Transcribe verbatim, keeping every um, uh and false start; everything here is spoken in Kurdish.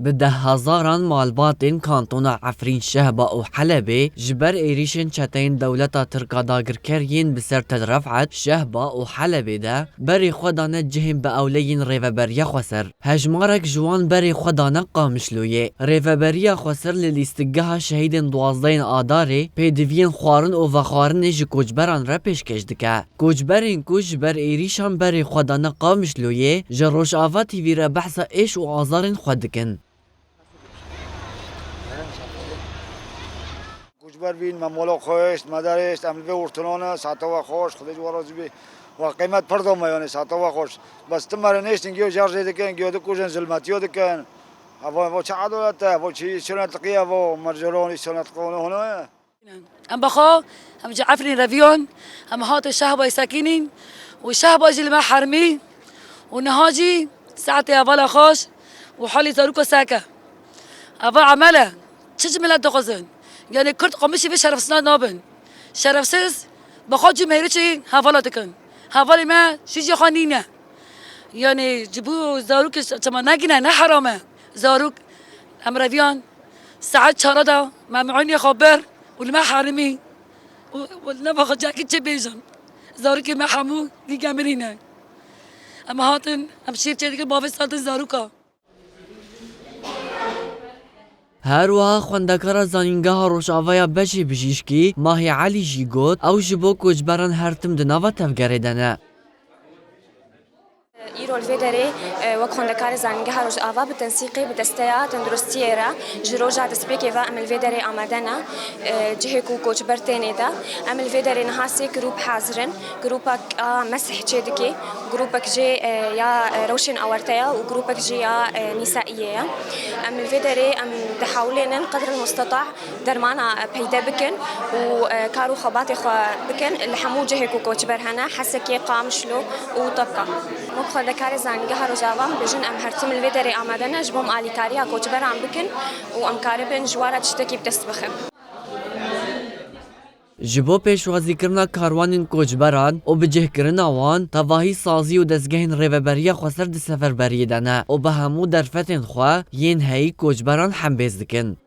Bi dehhezaran malbatên kantona Efrîn, Şehba û Helebê ji ber êrîşên çeteyên dewleta Tirk a dagirker yên bi ser Tel Refet, Şehba û Helebê de berê xwe dane cihên bi ewle yên Rêveberiya Xweser. Hejmarek ji wan berê xwe dane Qamişloyê. Rêveberiya Xweser li lîstikgeha şehîdên duwazdehên Adarê pêdiviyên xwarin û vexwarinê ji koçberan re pêşkêş dike. Koçberên ku ji ber êrîşan berê xwe dane Qamişloyê, ji Rojava T V re behsa êş û azarên xwe dikin. Koçber bîn, me mola xweşt, me derêşt, em li vê ortinan e, saeta we xweş, Xwedê ji we razî bê. We qîmet pir dame, yanî saeta we xweş. Bes tu mere nêştin, giyo jar jê dikin, giyo dikujin, zilmetiyo dikin. Evo, evo çi edalet e, evo çi îsyanetliqî ye, evo merceron îsyanetliqî hona hona ye. Em bi xwe, em ji Efrîn reviyan, em hatin Şehbayê sekinîn û Şehba jî li me hermî û niha jî saetê hevala xweş û halê zaroka seke. Eva emel e. Çi ji milet dixwazin? Yanî Kurd Qamişî vê şerefsizna nabin. Şerefsiz, bi xwe cî mêrûçî hevala dikin. Hevalê me şîjê xwe nîne. Yanî ji bo zarokê çima negine, ne heram e. Zarok, em reviyan, saet çara de me miûnê xwe bir û li me herimî. Û, û neva xwe cihekî çi bêjin? Zarokê me hemû vî gemirî ne. Em hatin, em şîr çêdikin, bavê satin zaroka. Her wiha xwendekara Zanîngeha Rojava ya Beşê Bijîşkî Mahî Elî jî got, ew ji bo koçberan her tim di nava tevgerê de ne. Îro li vê derê, e, wek xwendekarê Zanîngeha Rojava bi tensîqê bi desteya tenduristiyê re ji roja destpêkê ve em li vê derê amade ne. E, cihê ku koçber tênê de. Em li vê derê niha sê grûp hazir in. Grûpek a mesih çê dike, grûpek jê, e, ya, e, rewşên awerte ye û grûpek jî ya, e, nîsaiyê ye. Em li vê derê em dihewlênin qedr el musteta dermana, e, peyde bikin û, e, kar û xebatê xwe bikin li hemû cihê ku koçber hene, Hesekê, Qamişlo û Tebka. Wek xwendekarê Zanîngeha Rojava em dibêjin em her tim li vê derê amade ne ji bo em alîkariya koçberan bikin û em karibin ji wan re tiştekî bi dest bixin. Ji bo pêşwazîkirina karwanên koçberan û bicihkirina wan, tevahî sazî û dezgehên Rêveberiya Xweser di seferberiyê de ne û bi hemû derfetên xwe yên heyî koçberan hembêz dikin.